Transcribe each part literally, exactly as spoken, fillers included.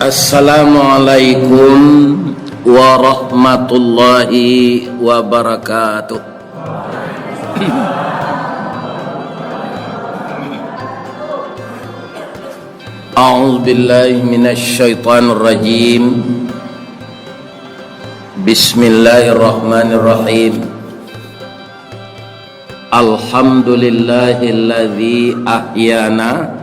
Assalamualaikum warahmatullahi wabarakatuh. A'udzubillahi minasyaitonirrajim. Bismillahirrahmanirrahim. Alhamdulillahilladzi ahyana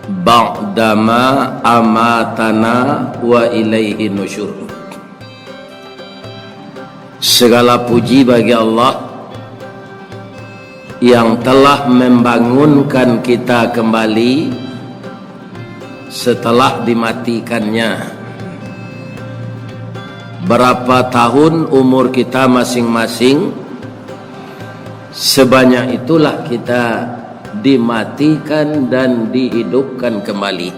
ba'dama amatana wa ilaihi nusyur. Segala puji bagi Allah yang telah membangunkan kita kembali setelah dimatikannya. Berapa tahun umur kita masing-masing, sebanyak itulah kita dimatikan dan dihidupkan kembali.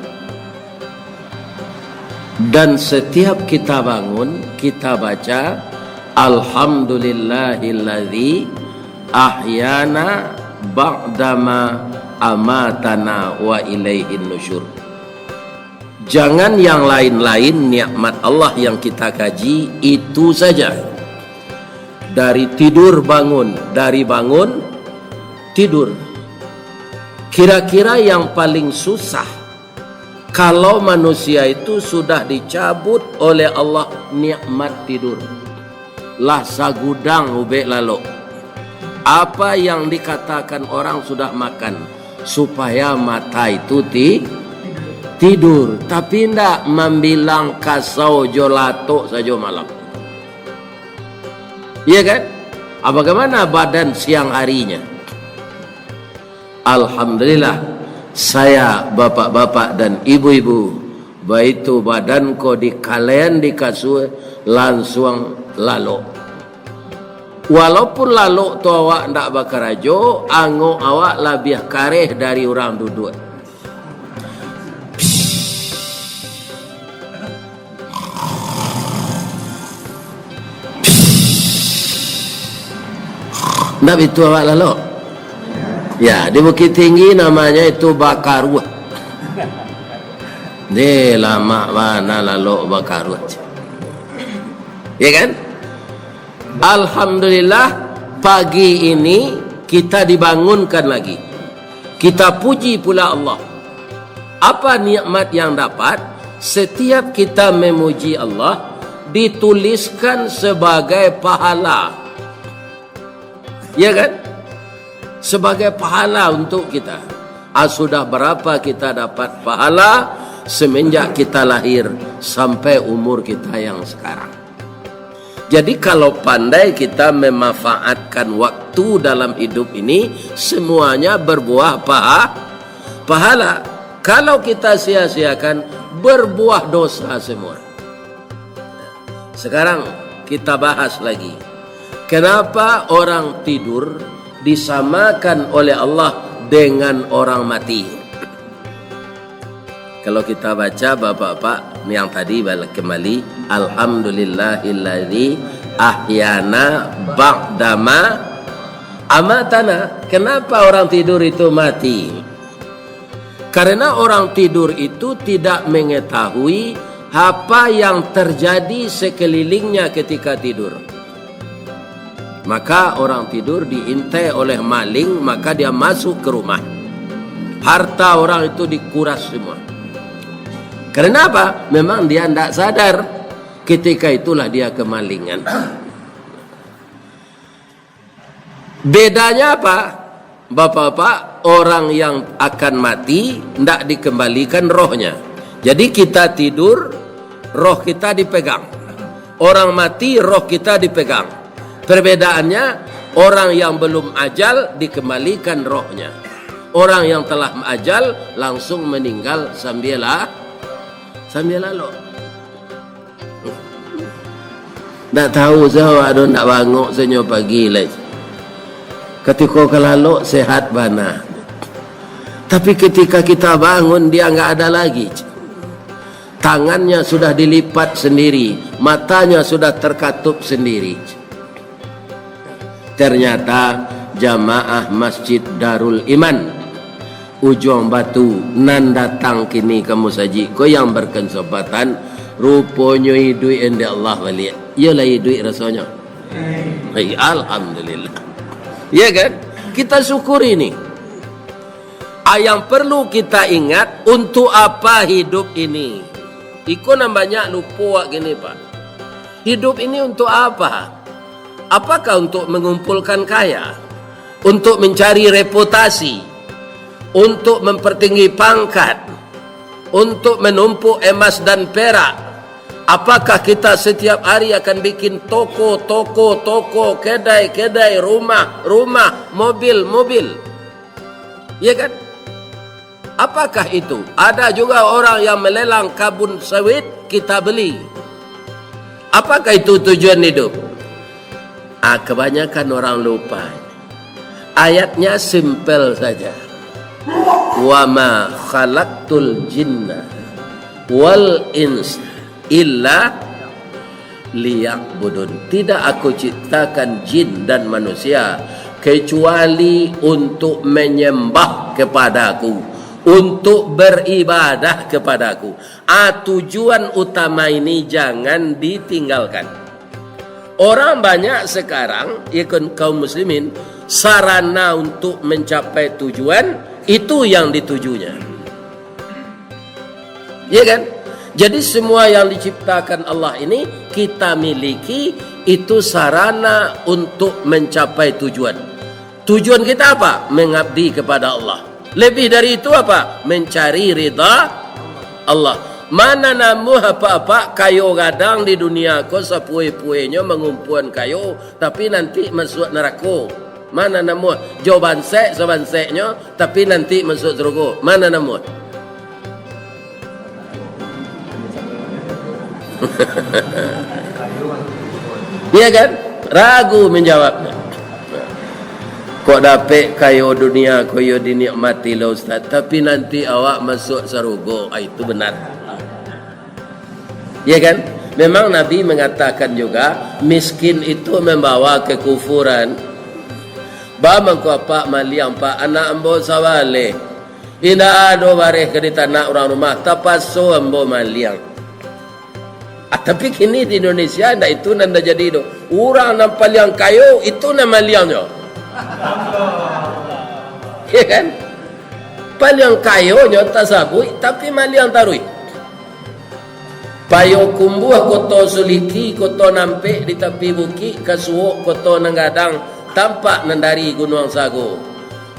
Dan setiap kita bangun, kita baca, "Alhamdulillahilladzi ahyana ba'dama amatana wa ilaihin nusyur." Jangan yang lain-lain nikmat Allah yang kita kaji itu saja. Dari tidur bangun, dari bangun tidur. Kira-kira yang paling susah kalau manusia itu sudah dicabut oleh Allah nikmat tidur. Lah sagudang ubek lalok. Apa yang dikatakan orang sudah makan, supaya mata itu ti-, tidur, tapi ndak mambilang kasau jo latok sajo malam. Iya kan? Ah, bagaimana badan siang harinya? Alhamdulillah, saya, bapak-bapak dan ibu-ibu, baitu badan ko dikalean di kasua, lansuang lalok. Walaupun lalok tu awak ndak bakarajo, angok awak labiah kareh dari urang duduak. Ndak bitu awak lalok? Ya, di Bukittinggi namanya itu bakaruah. Deh, lamak bana lalok bakaruah. Ya kan? Alhamdulillah, pagi ini kita dibangunkan lagi. Kita puji pula Allah. Apa nikmat yang dapat? Setiap kita memuji Allah, dituliskan sebagai pahala. Ya kan? Sebagai pahala untuk kita. Ah, sudah berapa kita dapat pahala semenjak kita lahir sampai umur kita yang sekarang? Jadi, kalau pandai kita memanfaatkan waktu dalam hidup ini, semuanya berbuah paha-, pahala. Kalau kita sia-siakan, berbuah dosa semua. Sekarang kita bahas lagi. Kenapa orang tidur disamakan oleh Allah dengan orang mati? Kalau kita baca, bapak-bapak, yang tadi balik kembali, "Alhamdulillahilladzi ahyana ba'dama amatana." Kenapa orang tidur itu mati? Karena orang tidur itu tidak mengetahui apa yang terjadi sekelilingnya ketika tidur. Maka orang tidur diintai oleh maling, maka dia masuk ke rumah. Harta orang itu dikuras semua. Karena apa? Memang dia ndak sadar. Ketika itulah dia kemalingan. Bedanya apa? Bapak-bapak, orang yang akan mati ndak dikembalikan rohnya. Jadi kita tidur, roh kita dipegang. Orang mati, roh kita dipegang. Perbedaannya, orang yang belum ajal dikembalikan rohnya. Orang yang telah ajal langsung meninggal sambil la-, sambil lalok. Ndak tahu se awak tu, ndak bangok se nyo pagi lai. Katiko ka lalok sehat bana. Tapi ketika kita bangun, dia nggak ada lagi. Tangannya sudah dilipat sendiri, matanya sudah terkatup sendiri. Ternyata jamaah Masjid Darul Iman Ujuang Batu nan datang kini ka musajik ko yang berkesempatan, ruponyo iduik dek Allah baliak. Iyolah iduik rasonyo. Hai, alhamdulillah. Ya kan? Kita syukuri ni. Ah, yang perlu kita ingat, untuk apa hidup ini? Iko nan banyak lupo awak kini, Pak. Hidup ini untuk apa? Apakah untuk mengumpulkan kaya? Untuk mencari reputasi? Untuk mempertinggi pangkat? Untuk menumpuk emas dan perak? Apakah kita setiap hari akan bikin toko, toko, toko, kedai, kedai, rumah, rumah, mobil, mobil? Ya kan? Apakah itu? Ada juga orang yang melelang kabun sawit, kita beli. Apakah itu tujuan hidup? Ah, kebanyakan orang lupa. Ayatnya simpel saja. "Wa ma khalaqtul jinna wal ins illa liya'budun." Tidak Aku ciptakan jin dan manusia kecuali untuk menyembah kepada-Ku, untuk beribadah kepada-Ku. Ah, tujuan utama ini jangan ditinggalkan. Orang banyak sekarang, ya kan, kaum muslimin, sarana untuk mencapai tujuan, itu yang ditujunya. Ya kan? Jadi semua yang diciptakan Allah ini kita miliki, itu sarana untuk mencapai tujuan. Tujuan kita apa? Mengabdi kepada Allah. Lebih dari itu apa? Mencari ridha Allah. Mana namuah apak-apak kayo gadang di dunia ko, sapuai-puainyo mangumpuan kayo, tapi nanti masuak narako? Mana namuah jo bansek sabanseknyo, tapi nanti masuak sarugo? Mana namuah? Iya kan? Ragu manjawabnyo. Kok dapek kayo dunia ko yo dinikmati lah, Ustaz, tapi nanti awak masuak sarugo. Ah, itu benar. Ya kan? Memang Nabi mengatakan juga, miskin itu membawa kekufuran. Ba mangko apak maliang, Pak, anak ambo sabaleh. Indak ado bareh ka ditanak urang rumah, tapaso ambo maliang. Ah, tapi kini di Indonesia ndak itu nan tajadi doh. Urang nan paliang kayo, itu nan maliangnyo. Ya kan? Paliang kayonyo tasabuik, tapi maliang taruih. Payokumbuah Koto Suliki, Koto Nampek di tapi bukik, ka suok Koto Nan Gadang, tampak nan dari Gunuang Sago.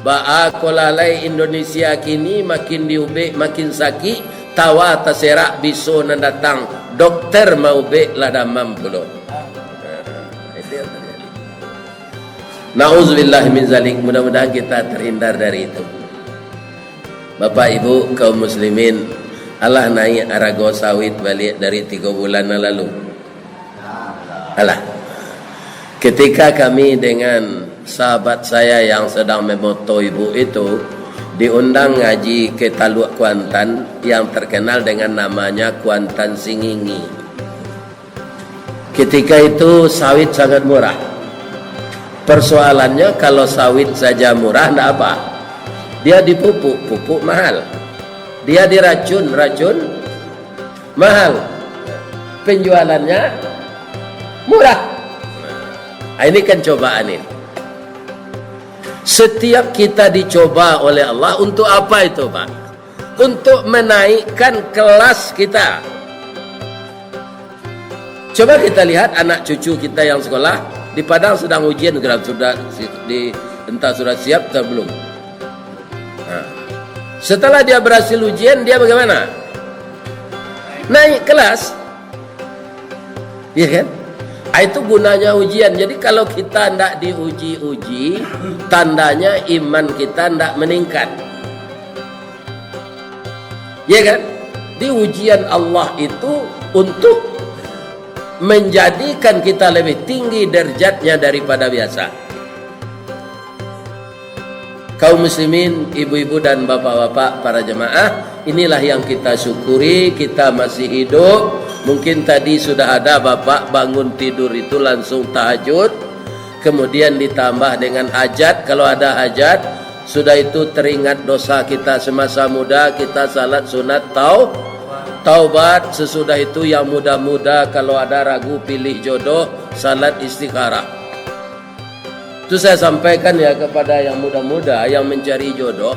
Baa ko lalai Indonesia kini, makin diubek makin sakik, tawa taserak biso nan datang, dokter maubek lah damam pulo. Nah, itu yang terjadi. Nauzubillah min zalik, mudah-mudahan kita terhindar dari itu. Bapak Ibu kaum muslimin, alah naik arago sawit baliak dari tigo bulan nan lalu. Alah. Ketika kami dengan sahabat saya yang sedang memoto ibu itu, diundang ngaji ke Taluk Kuantan yang terkenal dengan namanya Kuantan Singingi. Ketika itu sawit sangat murah. Persoalannya, kalau sawit saja murah, ndak apa. Dia dipupuk, pupuk mahal. Dia diracun, racun mahal. Penjualannya murah. Nah, ini kan cobaan ini. Setiap kita dicoba oleh Allah, untuk apa itu, Pak? Untuk menaikkan kelas kita. Coba kita lihat anak cucu kita yang sekolah, di Padang sedang ujian, sudah, sudah si-, di, entah sudah siap atau belum. Nah, setelah dia berhasil ujian, dia bagaimana? Naik kelas. Iya kan? Ah, itu gunanya ujian. Jadi kalau kita ndak diuji-uji, tandanya iman kita ndak meningkat. Ya kan? Di ujian Allah itu untuk menjadikan kita lebih tinggi derajatnya daripada biasa. Kaum muslimin, ibu-ibu dan bapak-bapak, para jemaah, inilah yang kita syukuri, kita masih hidup. Mungkin tadi sudah ada bapak bangun tidur itu langsung tahajud, kemudian ditambah dengan hajat, kalau ada hajat, Sudah itu teringat dosa kita semasa muda, kita salat sunat tau-, taubat. Sesudah itu yang muda-muda kalau ada ragu pilih jodoh, salat istikharah. Itu saya sampaikan ya kepada yang muda-muda yang mencari jodoh.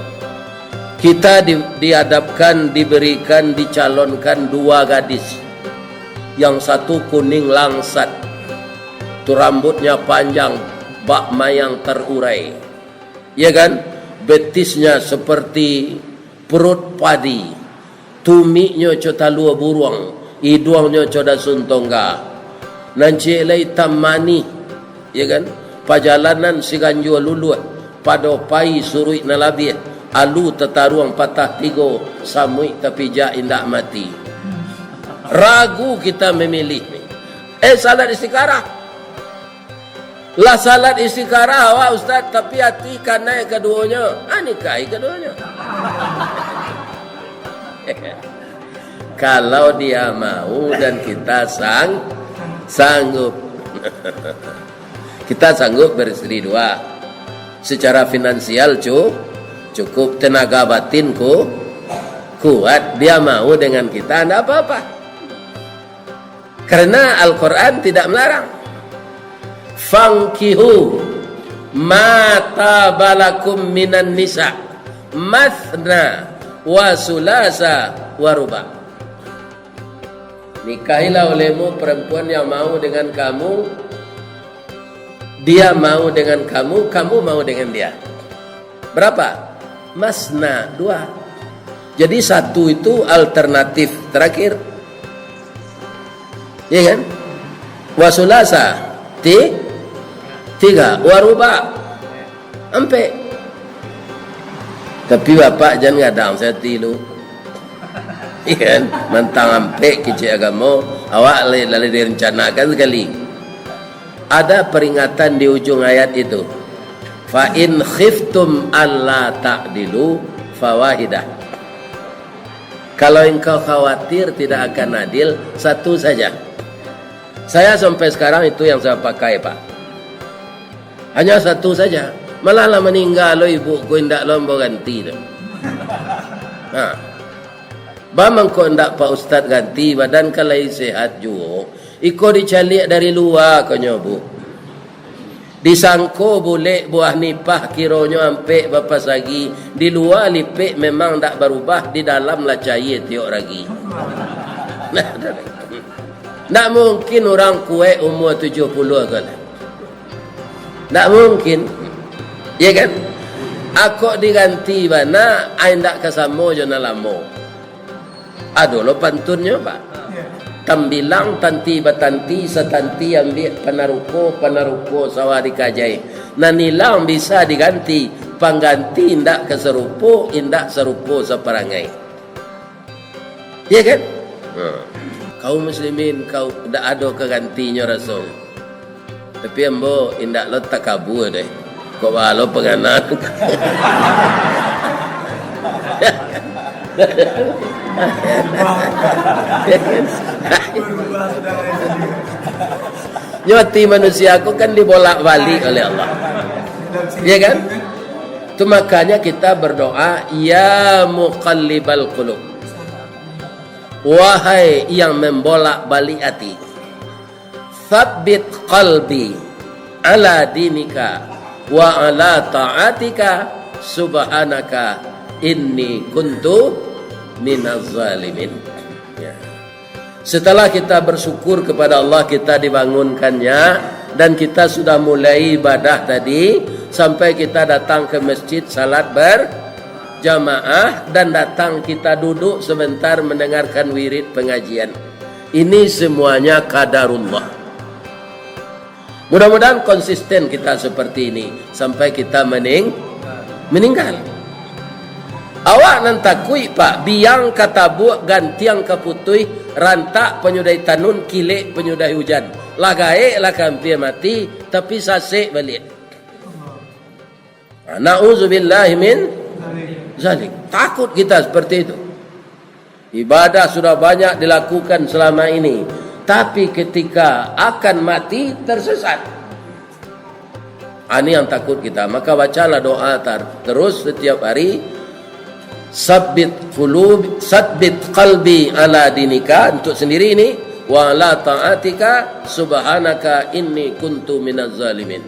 Kita di-, dihadapkan, diberikan, dicalonkan dua gadis. Yang satu kuning langsat, tu rambutnya panjang, bak mayang terurai. Ya kan? Betisnya seperti perut padi, tumiknyo co talua buruang, iduangnyo co dasun tongga. Nan ciek lai itam manih, ya kan? Pajalanan siganjua luluah, pado pai suruik nan labiah, alu tataruang patah tigo, samuik tapijak indak mati. Ragu kita memilih ni. Eh, salat istikharah. Lah salat istikharah awak, Ustaz, tapi ati kanai kaduonyo. Ah, nikahi kaduonyo. Kalau dia mau dan kita sang-, sanggup. Kita sanggup beristri dua. Secara finansial cu-, cukup, tenaga batin ku-, kuat. Dia mau dengan kita, ndak apa-apa. Karena Al-Quran tidak melarang. "Fankihu ma taba lakum minan nisa, matsna wa sulasa wa ruba." Nikahilah olehmu perempuan yang mau dengan kamu, dia mau dengan kamu, kamu mau dengan dia. Berapa? Masna, dua. Jadi satu itu alternatif terakhir. Iya kan? Wasulasa, ti-, tiga. Waruba, ampek. Tapi bapak jan gadang sati lu. Iya kan? Mantang ampek kecek agamo, awak lai, lai direncanakan sekali. Ada peringatan di ujung ayat itu. "Fa in khiftum alla ta'dilu fawahidah." Kalau engkau khawatir tidak akan adil, satu saja. Saya sampai sekarang itu yang saya pakai, Pak. Hanya satu saja. Malah lah maningga lo ibu ko, indak lo ambo ganti tu. Ha. Ba mangko ndak Pak Ustaz ganti, badan kan lai sehat juo. Iko dicaliak dari lua, konyo, Bu. Disangko bulek buah nipah, kironyo ampek bapasagi. Di lua lipek memang ndak barubah, di dalam lah caia tiok ragi. Nah, ndak mungkin urang kuek umua tujuah puluah ko lah. Ndak mungkin. Ya kan? Akok diganti bana, ai ndak ka samo jo nan lamo. Ado lo pantunnyo, Pak. Tambilang tanti batanti, satanti ambiak panaruko, panaruko sawah dikajai. Nan ilang bisa diganti, pangganti indak ka sarupo, indak sarupo saparangai. Iya kan? Ha. Kaum muslimin, kau indak ado ka gantinyo rasonyo. Tapi ambo indak lo takabua doh. Kok baa lo pangana. Nyo ati manusia ko kan dibolak-balik oleh Allah. Iya kan? Tu makanya kita berdoa, "Ya muqallibal qulub." Wahai yang membolak-balik ati. Tsabbit qalbi ala dinika wa ala ta'atika subhanaka inni kuntu minaz zalimin. Ya. Setelah kita bersyukur kepada Allah, kita dibangunkannya, dan kita sudah mulai ibadah tadi, sampai kita datang ke masjid, salat berjamaah, dan datang kita duduk sebentar mendengarkan wirid pengajian. Ini semuanya qadarullah. Mudah-mudahan konsisten kita seperti ini sampai kita mening-, meninggal. Awak nan takuik, Pak, biang ka tabuak, gantiang ka putuih, rantak panyudahi tanun, kilek panyudahi ujan. Lah gaek, lah ka ampia mati, tapi sasek baliak. Nah, na'udzubillahi min zalik. Takut kita seperti itu. Ibadah sudah banyak dilakukan selama ini, tapi ketika akan mati, tersesat. Ah, ini yang takut kita. Maka bacalah doa tar-, terus setiap hari. Sabbit qulub, sabbit qalbi ala dinika, untuk sendiri ini, wa ala ta'atika, subhanaka inni kuntu minaz zalimin.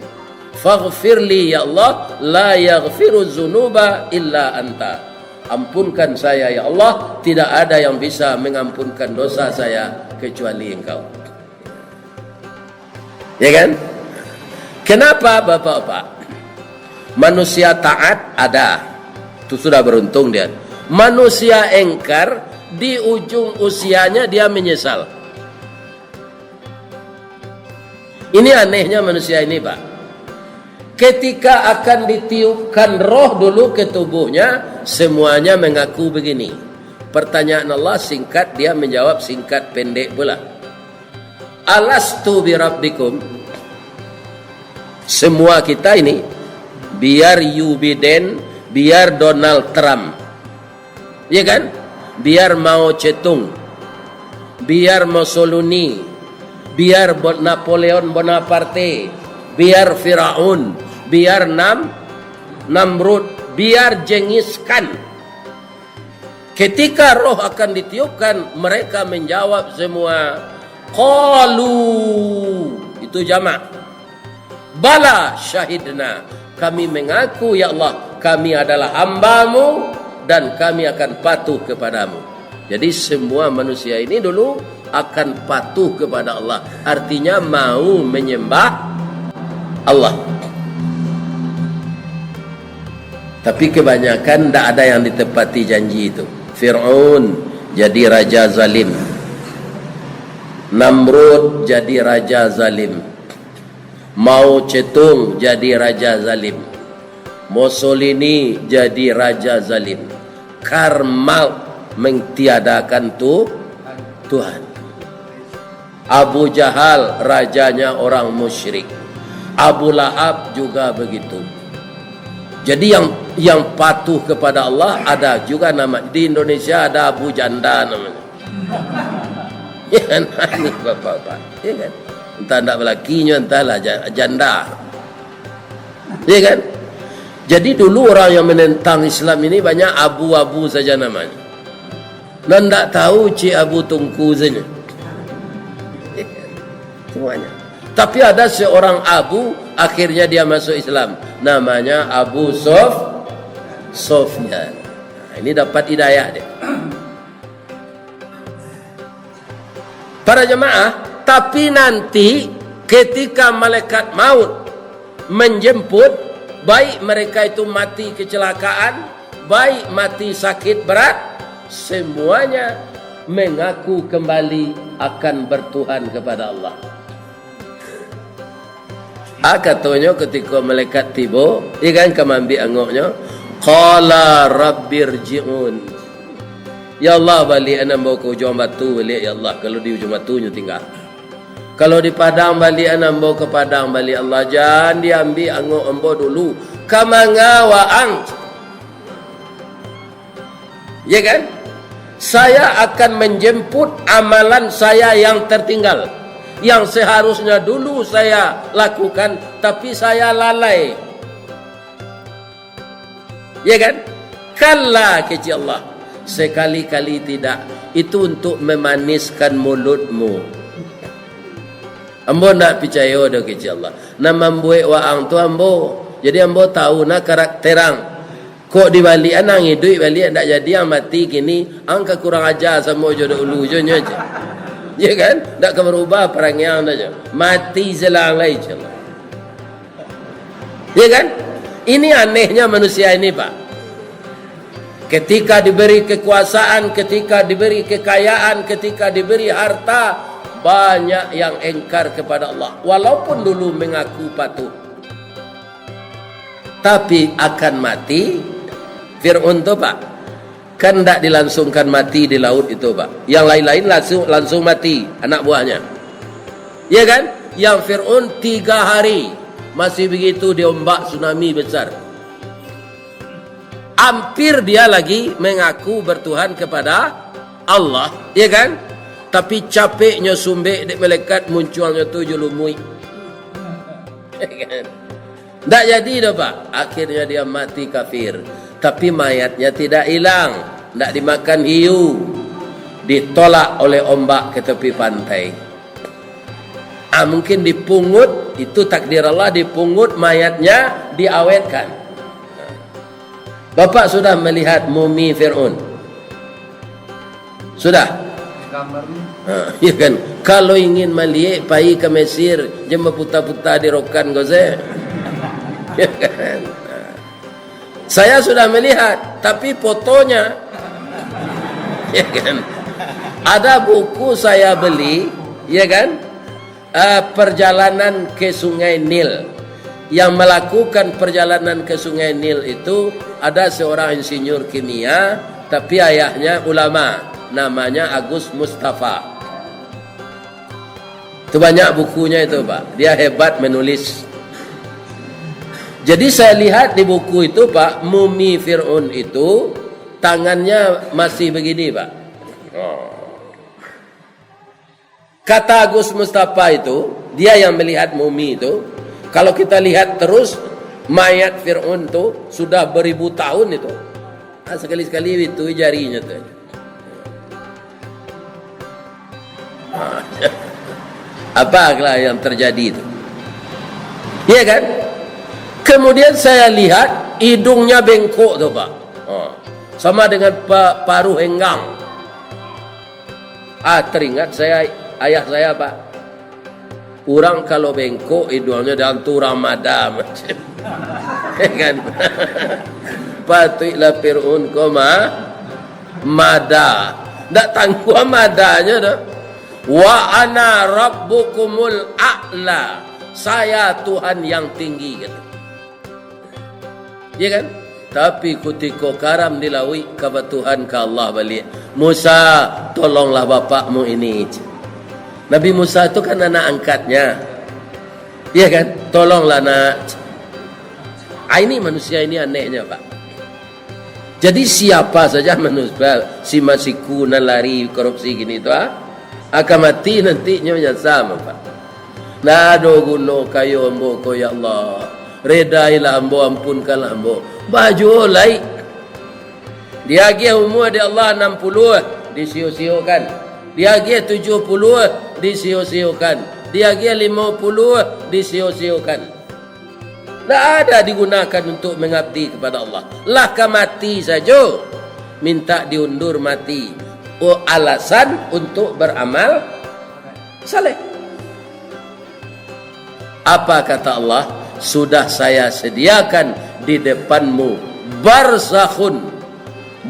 Faghfirli, ya Allah, la yaghfiru dzunuba illa anta. Ampunkan saya, ya Allah, tidak ada yang bisa mengampunkan dosa saya kecuali Engkau. Ya kan? Kenapa, Bapak-bapak? Manusia taat ada. Itu sudah beruntung dia. Manusia engkar, di ujung usianya dia menyesal. Ini anehnya manusia ini, Pak. Ketika akan ditiupkan roh dulu ke tubuhnya, semuanya mengaku begini. Pertanyaan Allah singkat, dia menjawab singkat pendek pula. "Alastu birabbikum?" Semua kita ini, biar Joe Biden, biar Donald Trump, ya kan? Biar Mao Zedong, biar Mussolini, biar Bo-, Napoleon Bonaparte, biar Firaun, biar Nam-, Namrud, biar Genghis Khan. Ketika roh akan ditiupkan, mereka menjawab semua, "Qalu," itu jamak, "Bala syahidna, kami mengaku, ya Allah, kami adalah hamba-Mu dan kami akan patuh kepada-Mu." Jadi, semua manusia ini dulu akan patuh kepada Allah, artinya mau menyembah Allah. Tapi kebanyakan ndak ada yang ditepati janji itu. Firaun jadi raja zalim. Namrud jadi raja zalim. Mao Zedong jadi raja zalim. Mussolini jadi raja zalim. Karl Marx mentiadakan tu-, Tuhan. Abu Jahal rajanya orang musyrik. Abu Lahab juga begitu. Jadi yang, yang patuh kepada Allah ada juga nama. Di Indonesia ada Abu Janda namanya. Ya kan? Ini bapak-bapak. Ya kan? Entah ndak balakinyo, entahlah ja-, janda. Ya kan? Jadi dulu orang yang menentang Islam ini banyak abu-abu saja namanya. Nan ndak tahu cik abu tungku saja. Semuanya. Tapi ada seorang abu, akhirnya dia masuk Islam. Namanya Abu Sof-, Sofyan. Nah, ini dapat hidayah dia. Para jemaah, tapi nanti ketika malaikat maut menjemput, baik mereka itu mati kecelakaan, baik mati sakit berat, semuanya mengaku kembali akan bertuhan kepada Allah. Ah, katonyo, katiko malaikat tibo, ya kan, ka maambiak angoknyo, "Qala rabbirji'un." "Ya Allah, baliakan ambo ka Ujuang Batu baliak, ya Allah, kalau di Ujuang Batu nyo tingga. Kalau di Padang, baliakan ambo ka Padang baliak, Allah, jan diambiak angok ambo dulu." "Ka manga waang?" Ya kan? "Saya akan menjemput amalan saya yang tertinggal, yang seharusnya dulu saya lakukan, tapi saya lalai." Ya kan? "Kalla," kecek Allah, "sekali-kali tidak. Itu untuk memaniskan mulutmu." Ambo ndak picayo doh, kecek Allah. Nan mambuek waang tu ambo. Jadi ambo tahu nah karakter ang. Kok dibaliakan, ang iduik baliak, ndak jadi, ang mati kini, ang ka kurang aja samo jo dahulu jo nyo, cek. Ya kan? Ndak ka barubah parangai ang dah jo. Mati selang lai, cek. Ya kan? Ini anehnya manusia ini, Pak. Ketika diberi kekuasaan, ketika diberi kekayaan, ketika diberi harta, banyak yang engkar kepada Allah, walaupun dulu mengaku patuh. Tapi akan mati, Fir'aun tu, Pak, kan ndak dilangsungkan mati di laut itu, Pak. Yang lain-lain langsung, langsung mati anak buahnya. Ya kan? Yang Fir'aun tiga hari masih begitu diombak tsunami besar. Hampir dia lagi mengaku bertuhan kepada Allah, ya kan? Tapi capeknyo sumbek dek malaikat, muncuangnyo tu jo lumuik. Ya kan? Ndak jadi doh, Pak. Akhirnya dia mati kafir. Tapi mayatnya tidak hilang. Ndak dimakan hiu. Ditolak oleh ombak ke tepi pantai. Ah, mungkin dipungut, itu takdir Allah, dipungut mayatnya, diawetkan. Bapak sudah melihat mumi Fir'aun? Sudah? Ha, ya kan? Kalau ingin maliek, pai ka Mesir, jan baputa-puta di Rokan ko se. Ya kan? Saya sudah melihat, tapi fotonya. Ya kan? Ada buku saya beli, ya kan? Eh, perjalanan ke Sungai Nil. Yang melakukan perjalanan ke Sungai Nil itu ada seorang insinyur kimia, tapi ayahnya ulama, namanya Agus Mustafa. Itu banyak bukunya itu, Pak. Dia hebat menulis. Jadi saya lihat di buku itu, Pak, mumi Fir'aun itu tangannya masih begini, Pak. Oh. Kata Agus Mustafa itu, dia yang melihat mumi itu, kalau kita lihat terus, mayat Fir'aun itu sudah beribu tahun itu. Ah, sekali-sekali itu jarinya tu. Ah, apalah yang terjadi itu? Iya kan? Kemudian saya lihat hidungnya bengkok tu, Pak. Ah, sama dengan pa-, paruh henggang. Ah, teringat saya, ayah saya, Pak. Urang kalau bengkok, iduangnyo dalam tu urang mada macam. Kan? Patuiklah Fir'aun ko ma-, mada. Ndak tangguang madanyo doh. "Wa ana rabbukumul a'la." Saya Tuhan yang tinggi, kata. Ya kan? Tapi kutiko karam di lauik ka batuhan ka Allah baliak, "Musa, tolonglah bapakmu ini." Nabi Musa tu kan anak angkatnya. Ya kan? "Tolonglah, nak." Ah, ini manusia ini anehnya, Pak. Jadi siapa saja manusia, si masiku nan lari korupsi gini tu, ah, akan mati nantinyo nyasal, Pak. Ndak ado guno kayo ambo ko, ya Allah. Redailah ambo, ampunkanlah ambo. Bajuo lai. Diagiah umua dek Allah anam puluah, disio-siokan. Diagiah tujuah puluah, disio-siokan. Diagiah limo puluah, disio-siokan. Ndak ada digunakan untuk mengabdi kepada Allah. Lah ka mati sajo, minta diundur mati. Oh, alasan untuk beramal saleh. Apa kata Allah? "Sudah saya sediakan di depanmu barzakhun."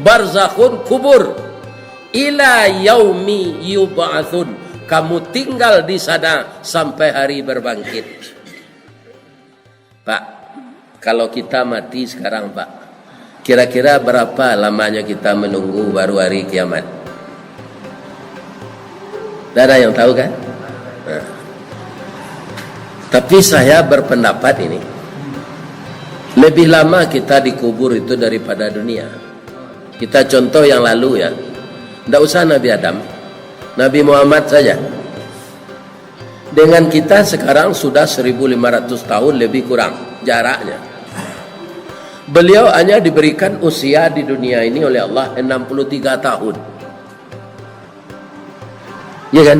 Barzakhun, kubur. "Ila yaumi yub'atsun." Kamu tinggal di sana sampai hari berbangkit. Pak, kalau kita mati sekarang, Pak, kira-kira berapa lamanya kita menunggu baru hari kiamat? Tidak ada yang tahu, kan? Nah. Tapi saya berpendapat ini, lebih lama kita dikubur itu daripada dunia. Kita contoh yang lalu, ya. Ndak usah Nabi Adam, Nabi Muhammad saja. Dengan kita sekarang sudah seribu lima ratus tahun lebih kurang jaraknya. Beliau hanya diberikan usia di dunia ini oleh Allah enam puluh tiga tahun. Ya kan?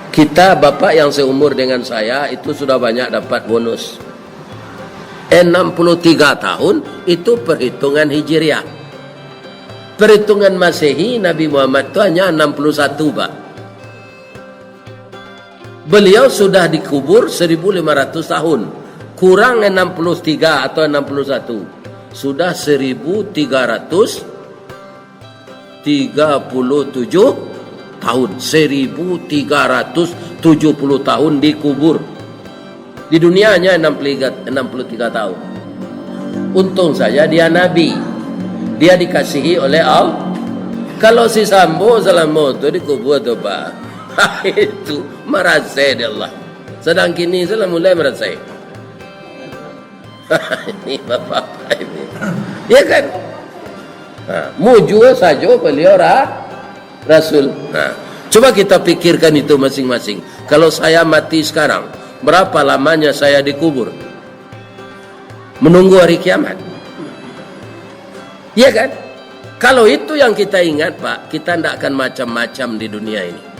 Kita, bapak yang seumur dengan saya, itu sudah banyak dapat bonus. Enam puluh tiga tahun itu perhitungan Hijriah. Perhitungan Masehi, Nabi Muhammad tu hanya enam puluh satu, Pak. Beliau sudah dikubur seribu lima ratus tahun. Kurang enam puluh tiga atau enam puluh satu. Sudah seribu tiga ratus tiga puluh tujuh tahun. Seribu tiga ratus tujuh puluh tahun dikubur. Di dunia hanya enam puluh tiga, enam puluh tiga tahun. Untung saja dia nabi. Dia dikasihi oleh Allah. Kalau si Sambo salamo tu dikubur tu, Pak, itu marasai dek Allah. Sadang kini salah mulai marasai. Ini bapak-bapak ini. Ya kan? Ha, mujua sajo beliau ra-, rasul. Nah, coba kita pikirkan itu masing-masing. Kalau saya mati sekarang, berapa lamanya saya dikubur? Menunggu hari kiamat. Iya kan? Kalau itu yang kita ingat, Pak, kita ndak akan macam-macam di dunia ini.